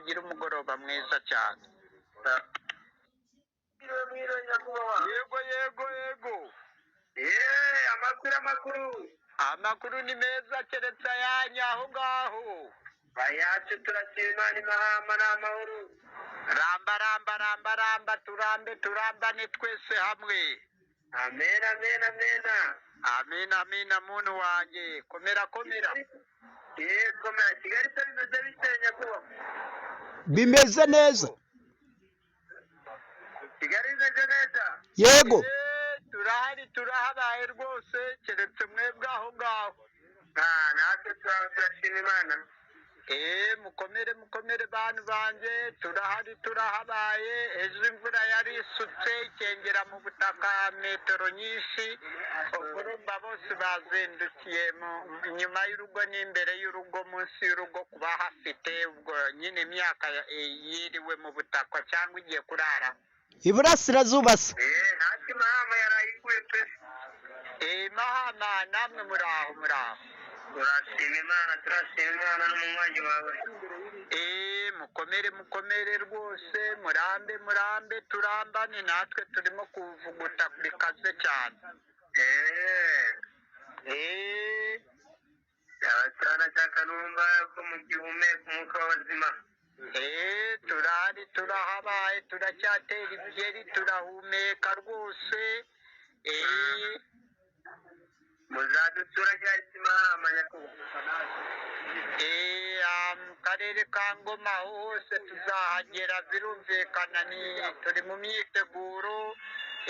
mugire umugoroba mwiza cyane. Mwiriwe, mwiriwe nyakubahwa. Yego, yego, yego. Yeee, amakuru, amakuru. Amakuru ni meza, keretse ayanyu aho ngaho. Ayacu turashima Imana, imahama ni amahoro. Ramba, ramba, ramba, ramba, turambe, turambane twese hamwe. Amen, amen, amen. Amina, amina, muntu wanjye, komera, komera. Yeee, komera. Kigali se bimeze bite, nyakubahwa? Bimeze neza. Kigali bimeze neza. Yego. Turahari, turahabaye rwose, keretse mwebwe aho ngaho. Ah, natwe turashima Imana. Mukomere, mukomere bantu banjye, turahari, turahabaye. Ejo imvura yari isutse ikengera mu butaka metero nyinshi, ubwo urumva bose bazindukiye inyuma y'urugo n'imbere y'urugo, munsi y'urugo kuba hafite, ubwo nyine imyaka yiriwe mu butaka cyangwa igiye kurara. Iburasirazuba se? Yeee, natwe imahama yarayiguye pe. Mahama namwe muraho, muraho? Turashima Imana, turashima Imana n'umunywanyi wawe. Mukomere, mukomere rwose, murambe, murambe, turambane, natwe turimo kuvuguta bikaze cyane. Abasana cya Kanumba ko mu gihumeka umwuka w'abazima. Turahari, turahabaye, turacyatera ibyeri, turahumeka rwose. Muzadusura ryari Kimahama, nyakubahwa? Mu karere ka Ngoma aho hose tuzahagera, birumvikana, ni turi mu myiteguro.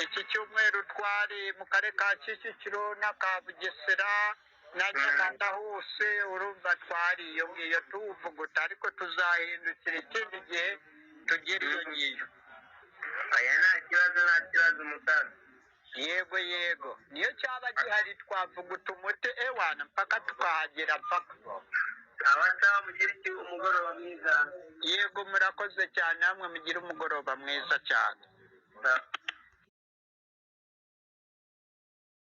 Iki cyumweru twari mu karere ka Kicukiro n'aka Bugesera na Nyamata hose, urumva twari iyo ngiyo tuwuvuguta, ariko tuzahindukira ikindi gihe tugere iyo ngiyo. Aya, nta kibazo, nta kibazo umusaza. Yego, yego, niyo cyaba gihari twavuguta umuti ewana mpaka tukahagera mpaka. Sawa sawa, mugire iki umugoroba mwiza. Yego, murakoze cyane, namwe mugire umugoroba mwiza cyane. Sawa.